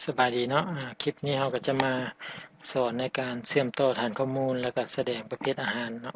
ສະບາຍດີເນາະ ອາ ຄລິບນີ້ເຮົາກໍຈະມາສອນໃນການເຊື່ອມຕໍ່ຖານຂໍ້ມູນ ແລ້ວກໍສະແດງປະເພດອາຫານເນາະ.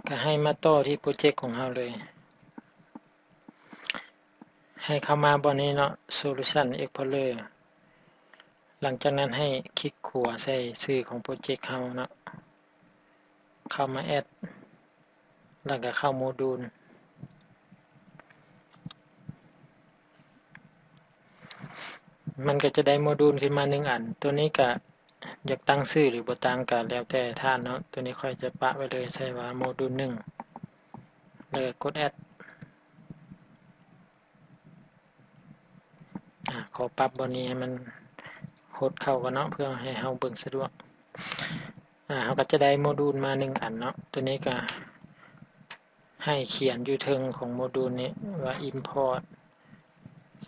ກໍໃຫ້ມາຕໍ່ທີ່ໂປຣເຈັກຂອງເຮົາເລີຍ. ໃຫ້ເຂົ້າມາບ່ອນນີ້ເນາະ Solution Explorer. ຫຼັງຈາກນັ້ນໃຫ້ຄລິກຂວາໃສ່ຊື່ຂອງໂປຣເຈັກເຮົາເນາະ. ເຂົ້າມາ Add ແລ້ວກໍເຂົ້າໂມດູນ ມັນກໍຈະໄດ້ໂມດູນຂຶ້ນມາໜຶ່ງອັນ. ຕົວນີ້ກໍຢາກຕັ້ງຊື່ ຫຼື ບໍ່ຕັ້ງກໍແລ້ວແຕ່ທ່ານເນາະ. ຕົວນີ້ຂ້ອຍຈະປະໄວ້ເລີຍ ໃສ່ວ່າໂມດູນໜຶ່ງ ແລ້ວກໍກົດ Add. ອາ ຂໍປັບບ່ອນນີ້ໃຫ້ມັນຫົດເຂົ້າກ່ອນເນາະ ເພື່ອໃຫ້ເຮົາເບິ່ງສະດວກ. ອາ ເຮົາກໍຈະໄດ້ໂມດູນມາໜຶ່ງອັນເນາະ. ຕົວນີ້ກໍໃຫ້ຂຽນຢູ່ເທິງຂອງໂມດູນນີ້ວ່າ import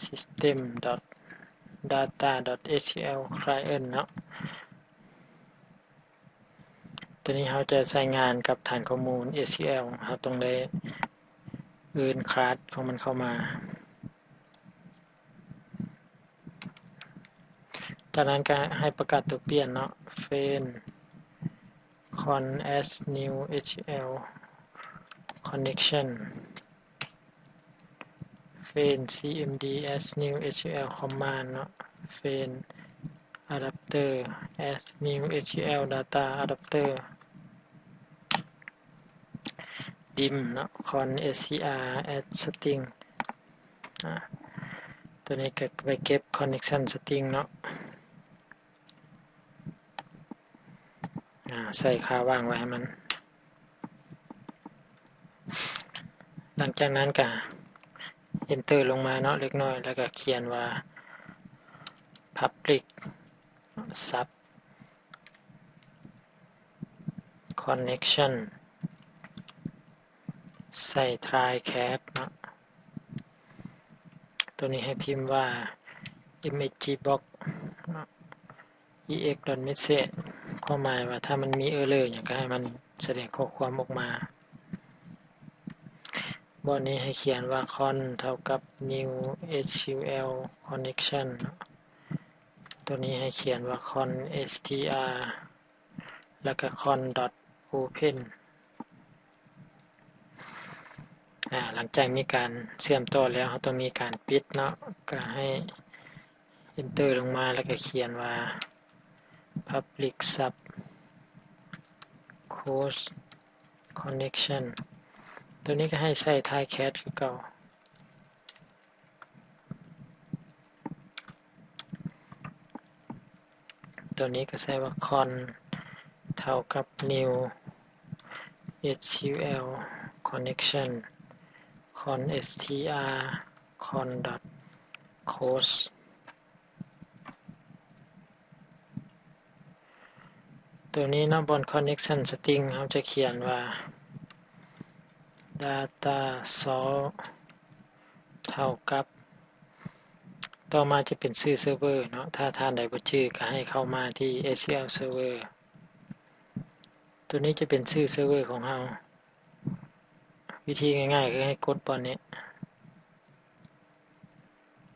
system data.html client ເນາະ. ຕົວນີ້ເຮົາຈະໃຊ້ງານກັບຖານຂໍ້ມູນ SQL ເຮົາຕ້ອງໄດ້ເອີ້ນ class ຂອງມັນເຂົ້າມາ. ຈາກນັ້ນກໍໃຫ້ປະກາດຕົວປ່ຽນເນາະ friend const as new SQL connection, friend cmd as new SQL command ເນາະ, friend adapter as new SQL data adapter, dim ເນາະ const str as string. ອາ ຕົວນີ້ກໍໄວ້ເກັບ connection string ເນາະ. ອາ ໃສ່ຄ່າວ່າງໄວ້ໃຫ້ມັນ. ຫຼັງຈາກນັ້ນກໍ Enter ລົງມາເນາະ ເລັກນ້ອຍ ແລ້ວກໍຂຽນວ່າ public sub connection ໃສ່ try catch ເນາະ. ຕົວນີ້ໃຫ້ພິມວ່າ msgbox ເນາະ ex dot message ຄວາມໝາຍວ່າຖ້າມັນມີ error ຫຍັງ ກໍໃຫ້ມັນສະແດງຂໍ້ຄວາມອອກມາ. ບ່ອນນີ້ໃຫ້ຂຽນວ່າ const ເທົ່າກັບ new SQL connection ເນາະ. ຕົວນີ້ໃຫ້ຂຽນວ່າ const str ແລ້ວກໍ const dot open. ອາ ຫຼັງຈາກມີການເຊື່ອມຕໍ່ແລ້ວ ເຮົາຕ້ອງມີການປິດເນາະ, ກໍໃຫ້ Enter ລົງມາ ແລ້ວກໍຂຽນວ່າ public sub close connection. ຕົວນີ້ກໍໃຫ້ໃສ່ try catch ຄືເກົ່າ. ຕົວນີ້ກໍໃສ່ວ່າ const ເທົ່າກັບ new SQL connection const str const dot close. ຕົວນີ້ເນາະ ບ່ອນ connection string ເຮົາຈະຂຽນວ່າ data source ເທົ່າກັບ ຕໍ່ມາຈະເປັນຊື່ເຊີເວີເນາະ, ຖ້າທ່ານໃດບໍ່ຈື່ກໍໃຫ້ເຂົ້າມາທີ່ SQL Server. ຕົວນີ້ຈະເປັນຊື່ເຊີເວີຂອງເຮົາ. ວິທີງ່າຍໆ ຄືໃຫ້ກົດບ່ອນນີ້,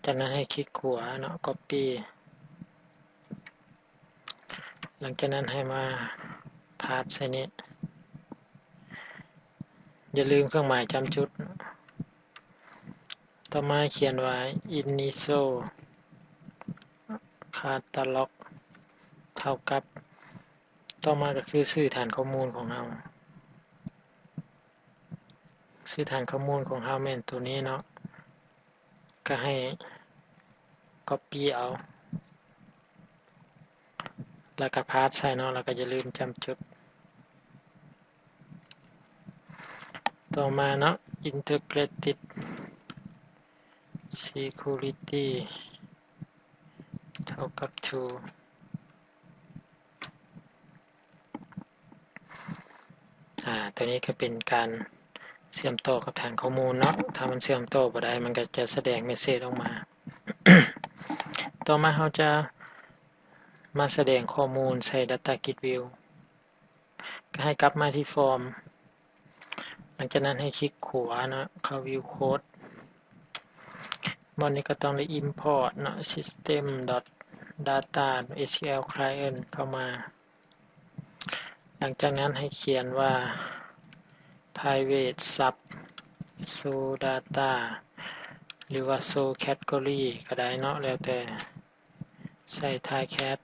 ຈາກນັ້ນໃຫ້ຄລິກຂວາເນາະ copy. ຫຼັງຈາກນັ້ນໃຫ້ມາ paste ໃສ່ນີ້, ຢ່າລືມເຄື່ອງໝາຍຈ້ຳຈຸດ. ຕໍ່ມາຂຽນວ່າ initial catalog ເທົ່າກັບ, ຕໍ່ມາກໍຄືຊື່ຖານຂໍ້ມູນຂອງເຮົາ. ຊື່ຖານຂໍ້ມູນຂອງເຮົາແມ່ນໂຕນີ້ເນາະ, ກໍໃຫ້ copy ເອົາ ແລ້ວກໍ paste ໃສ່ເນາະ, ແລ້ວກໍຢ່າລືມຈ້ຳຈຸດ. ຕໍ່ມາເນາະ integrated security ເທົ່າກັບ true. ອາ ຕົວນີ້ກໍເປັນການເຊື່ອມຕໍ່ກັບຖານຂໍ້ມູນເນາະ, ຖ້າມັນເຊື່ອມຕໍ່ບໍ່ໄດ້ ມັນກໍຈະສະແດງເມສເສດອອກມາ. ຕໍ່ມາເຮົາຈະມາສະແດງຂໍ້ມູນໃສ່ Data Grid View, ກໍໃຫ້ກັບມາທີ່ຟອມ, ຫຼັງຈາກນັ້ນໃຫ້ຄລິກຂວາເນາະ ເຂົ້າ View Code. ບ່ອນນີ້ກໍຕ້ອງໄດ້ import ເນາະ system.data.html client ເຂົ້າມາ. ຫຼັງຈາກນັ້ນໃຫ້ຂຽນວ່າ private sub show data ຫຼືວ່າ show category ກໍໄດ້ເນາະ ແລ້ວແຕ່ ໃສ່ type cat.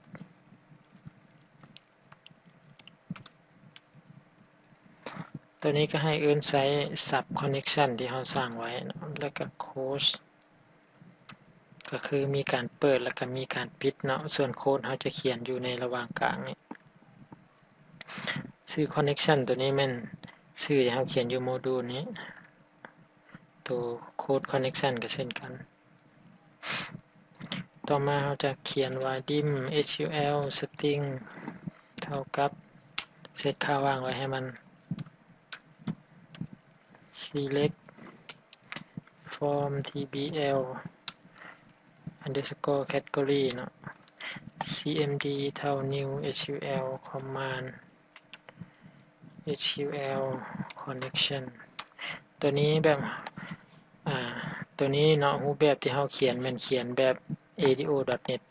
ຕົວນີ້ກໍໃຫ້ເອີ້ນໃຊ້ sub connection ທີ່ເຮົາສ້າງໄວ້ເນາະ ແລ້ວກໍ close ກໍຄືມີການເປີດ ແລ້ວກໍມີການປິດເນາະ, ສ່ວນໂຄດເຮົາຈະຂຽນຢູ່ໃນລະຫວ່າງກາງນີ້. ຊື່ connection ຕົວນີ້ແມ່ນຊື່ທີ່ເຮົາຂຽນຢູ່ໂມດູນນີ້, ຕົວໂຄດ connection ກໍເຊັ່ນກັນ. ຕໍ່ມາເຮົາຈະຂຽນວ່າ dim hrl string ເທົ່າກັບ ເຊັດຄ່າວ່າງໄວ້ໃຫ້ມັນ select from tbl underscore category ເນາະ cmd ເທົ່າ new hrl command hrl connection. ຕົວນີ້ແບບ ອາ ຕົວນີ້ເນາະ ຮູບແບບທີ່ເຮົາຂຽນແມ່ນຂຽນແບບ ado.net.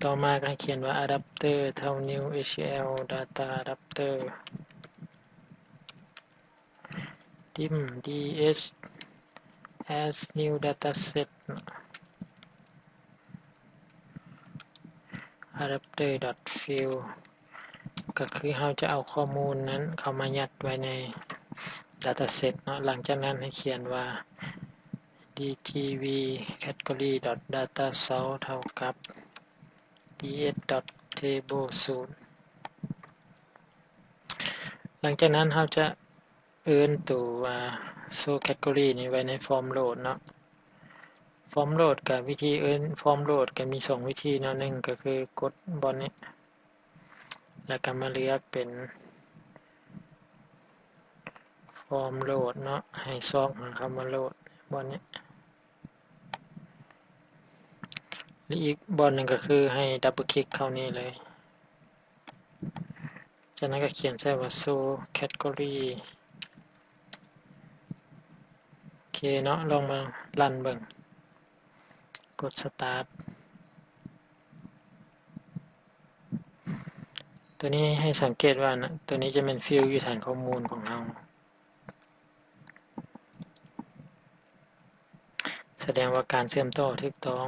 ຕໍ່ມາກໍໃຫ້ຂຽນວ່າ adapter ເທົ່າ new hrl data adapter dim ds as new dataset adapter.field ກໍຄືເຮົາຈະເອົາຂໍ້ມູນນັ້ນເຂົ້າມາຍັດໄວ້ໃນ dataset ເນາະ. ຫຼັງຈາກນັ້ນໃຫ້ຂຽນວ່າ dgv category.datasource ເທົ່າກັບ ds.table ສູນ. ຫຼັງຈາກນັ້ນເຮົາຈະເອີ້ນໂຕ ອາ show category ນີ້ໄວ້ໃນ form load ເນາະ. Form load ກໍ ວິທີເອີ້ນ form load ກໍມີສອງວິທີເນາະ, ໜຶ່ງກໍຄືກົດບ່ອນນີ້ ແລ້ວກໍມາເລືອກເປັນ form load ເນາະ, ໃຫ້ຊອກມັນເຂົ້າມາໂຫຼດບ່ອນນີ້ ຫຼືອີກບ່ອນໜຶ່ງກໍຄືໃຫ້ double click ເຂົ້ານີ້ເລີຍ. ຈາກນັ້ນກໍຂຽນໃສ່ວ່າ show category. ໂອເຄເນາະ, ລອງມາຣັນເບິ່ງ, ກົດ start. ຕົວນີ້ໃຫ້ສັງເກດວ່ານະ, ຕົວນີ້ຈະແມ່ນຟິວຢູ່ຖານຂໍ້ມູນຂອງເຮົາ, ສະແດງວ່າການເຊື່ອມຕໍ່ຖືກຕ້ອງ.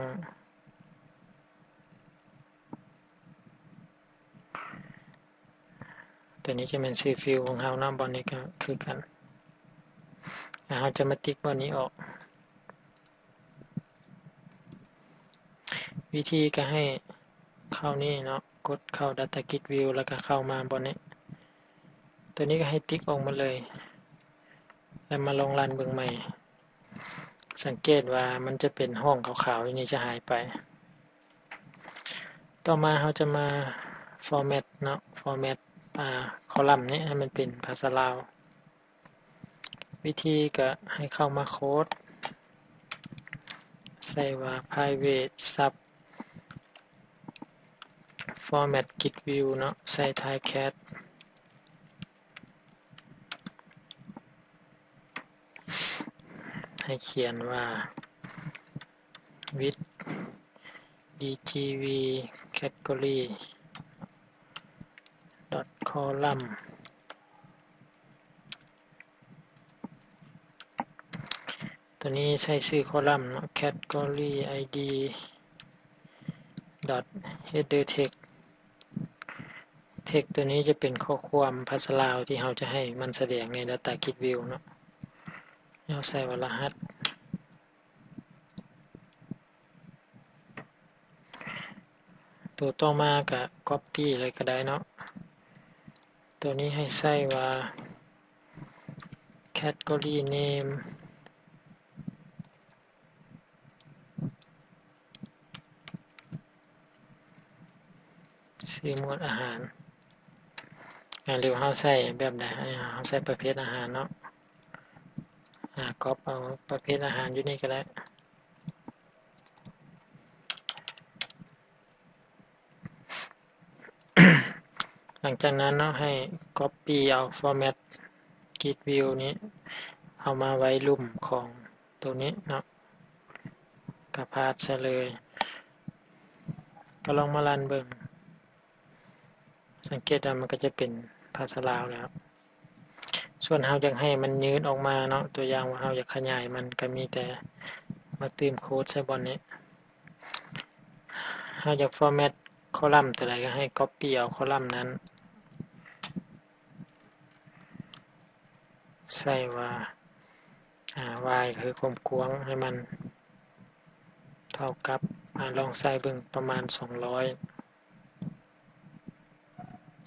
ຕົວນີ້ຈະແມ່ນຊື່ຟິວຂອງເຮົາເນາະ, ບ່ອນນີ້ກໍຄືກັນ. ແລ້ວເຮົາຈະມາຕິກບ່ອນນີ້ອອກ. ວິທີກໍໃຫ້ເຂົ້ານີ້ເນາະ, ກົດເຂົ້າ Data Grid View ແລ້ວກໍເຂົ້າມາບ່ອນນີ້. ຕົວນີ້ກໍໃຫ້ຕິກອອກໝົດເລີຍ ແລ້ວມາລອງຣັນເບິ່ງໃໝ່. ສັງເກດວ່າມັນຈະເປັນຮ່ອງຂາວໆຢູ່ນີ້ຈະຫາຍໄປ. ຕໍ່ມາເຮົາຈະມາ format ເນາະ, format ອາ column ນີ້ໃຫ້ມັນເປັນພາສາລາວ. ວິທີກໍໃຫ້ເຂົ້າມາໂຄດ ໃສ່ວ່າ private sub format grid view ເນາະ, ໃສ່ type cat ໃຫ້ຂຽນວ່າ width dgv category dot column. ຕົວນີ້ໃສ່ຊື່ column ເນາະ, category id dot header text. Text ຕົວນີ້ຈະເປັນຂໍ້ຄວາມພາສາລາວທີ່ເຮົາຈະໃຫ້ມັນສະແດງໃນ Data Grid View ເນາະ. ເຮົາໃສ່ວ່າລະຫັດ. ຕົວຕໍ່ມາກະ copy ເລີຍກໍໄດ້ເນາະ. ຕົວນີ້ໃຫ້ໃສ່ວ່າ category name ຊື່ໝວດອາຫານ. ອາ ຫຼືເຮົາໃສ່ແບບໃດ? ເຮົາໃສ່ປະເພດອາຫານເນາະ. ອາ ກັອບເອົາປະເພດອາຫານຢູ່ນີ້ກໍໄດ້. ຫຼັງຈາກນັ້ນເນາະ ໃຫ້ copy ເອົາ format Grid View ນີ້ ເອົາມາໄວ້ລຸ່ມຂອງໂຕນີ້ເນາະ ກໍພາດໃສ່ເລີຍ. ກໍລອງມາຣັນເບິ່ງ ສັງເກດວ່າມັນກໍຈະເປັນພາສາລາວແລ້ວ. ສ່ວນເຮົາຢາກໃຫ້ມັນຍືດອອກມາເນາະ ຕົວຢ່າງວ່າເຮົາຢາກຂະຫຍາຍມັນ ກໍມີແຕ່ມາຕື່ມໂຄດໃສ່ບ່ອນນີ້. ເຮົາຢາກຟໍແມັດຄໍລັມຕົວໃດ ກໍໃຫ້ກັອບປີ້ເອົາຄໍລັມນັ້ນ ໃສ່ວ່າ ອາ Y ຄືຄວາມກວ້າງໃຫ້ມັນເທົ່າກັບ ອາ ລອງໃສ່ເບິ່ງປະມານສອງຮ້ອຍ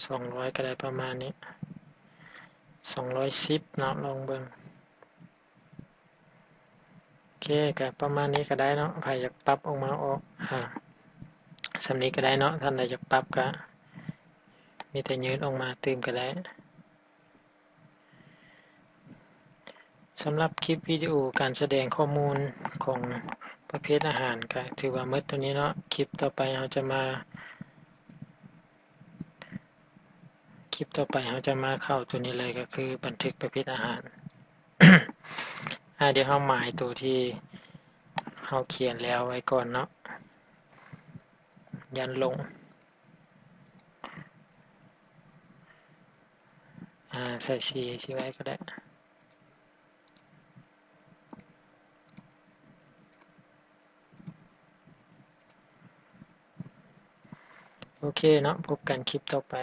ສອງຮ້ອຍກໍໄດ້ປະມານນີ້ ສອງຮ້ອຍສິບເນາະ ລອງເບິ່ງ. ໂອເຄ ກໍປະມານນີ້ກໍໄດ້ເນາະ ໃຜຢາກປັບອອກມາອອກ ອາ ສ່ຳນີ້ກໍໄດ້ເນາະ ທ່ານໃດຢາກປັບກໍມີແຕ່ຍືດອອກມາຕື່ມກໍໄດ້. ສຳລັບຄລິບວິດີໂອການສະແດງຂໍ້ມູນຂອງປະເພດອາຫານກໍຖືວ່າໝົດເທົ່ານີ້ເນາະ. ຄລິບຕໍ່ໄປເຮົາຈະມາ ຄລິບຕໍ່ໄປເຮົາຈະມາເຂົ້າຕົວນີ້ເລີຍ ກໍຄືບັນທຶກປະເພດອາຫານ. ອາ ດຽວເຮົາໝາຍຕົວທີ່ເຮົາຂຽນແລ້ວໄວ້ກ່ອນເນາະ ຢັນລົງ ອາ ໃສ່ສີ ສີໄວ້ກໍໄດ້. ໂອເຄເນາະ ພົບກັນຄລິບຕໍ່ໄປ.